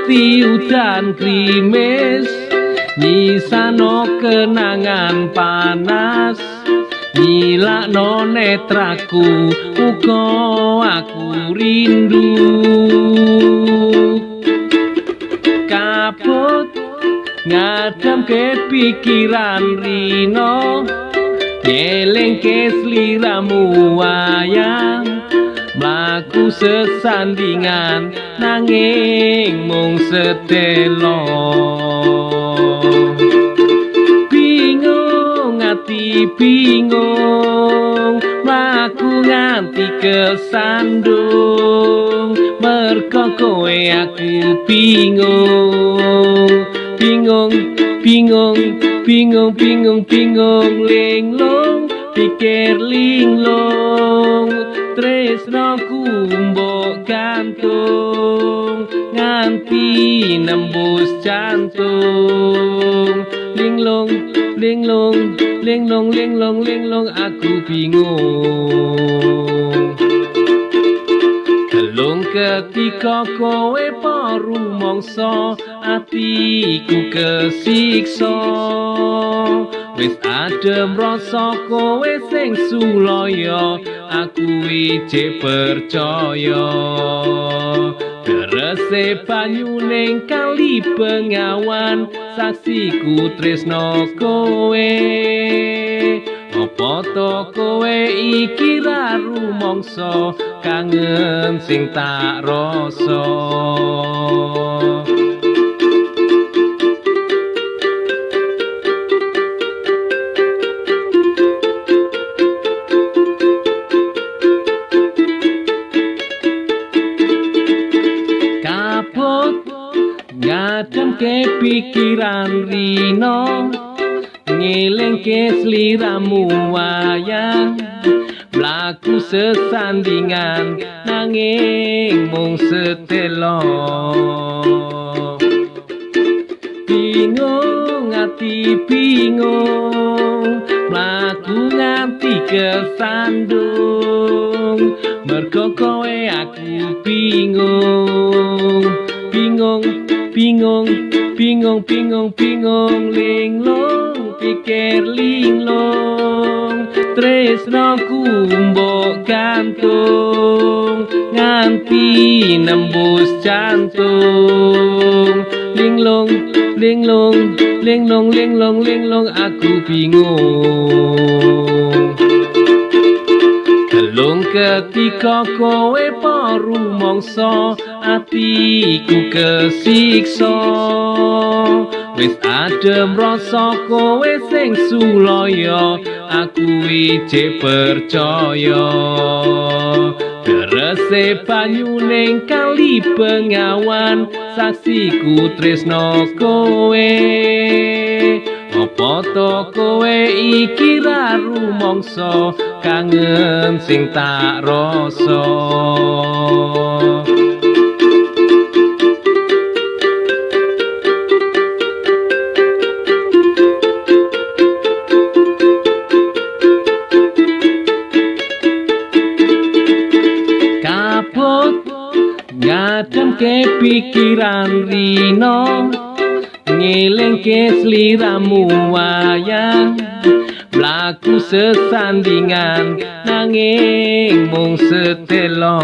mesti udan grimis, nyisano kenangan panas, nyilakno netraku uga aku rindu. Kabut ngademke pikiran rino, nyelengke sliramu wayang, mlaku sesandingan nanging mung sedelo. Bingung ati bingung, mlaku nganti kesandung, mergo kowe aku bingung. Bingung, bingung, bingung, bingung, bingung, linglung, pikir linglung, tresnoku mbok gantung, nganti nembus jantung. Linglung, linglung, linglung, linglung, linglung, aku bingung. Telung ketika kowe rumangsa, atiku kesiksa. Wis adem rasa kowe sing sulaya, aku ijik percaya. Derese banyu ning kali Bengawan, saksiku tresno kowe. Apa to kowe iki ra rumangsa, kangen sing tak rasa. Kabut ngademke pikiran rino, ngelingke sliramu wayang, mlaku sesandingan nanging mung sedelo. Bingung ati bingung, mlaku nganti kesandung, mergo kowe aku bingung. Bingung, bingung, bingung, bingung, bingung, linglung, pikir linglung, tresnoku mbok gantung, nganti nembus jantung. Linglung, linglung, linglung, linglung, linglung, aku bingung. Telung ketika kowe rumangsa, atiku kesiksa. Wis adem rasa kowe sing sulaya, aku ijik percaya. Derese banyu ning kali Bengawan, saksiku tresno kowe. Apa to kowe iki ra rumangsa, kangen sing tak rasa. Kabut ngademke pikiran rino, ngelingke sliramu wayang, mlaku sesandingan nanging mung sedelo.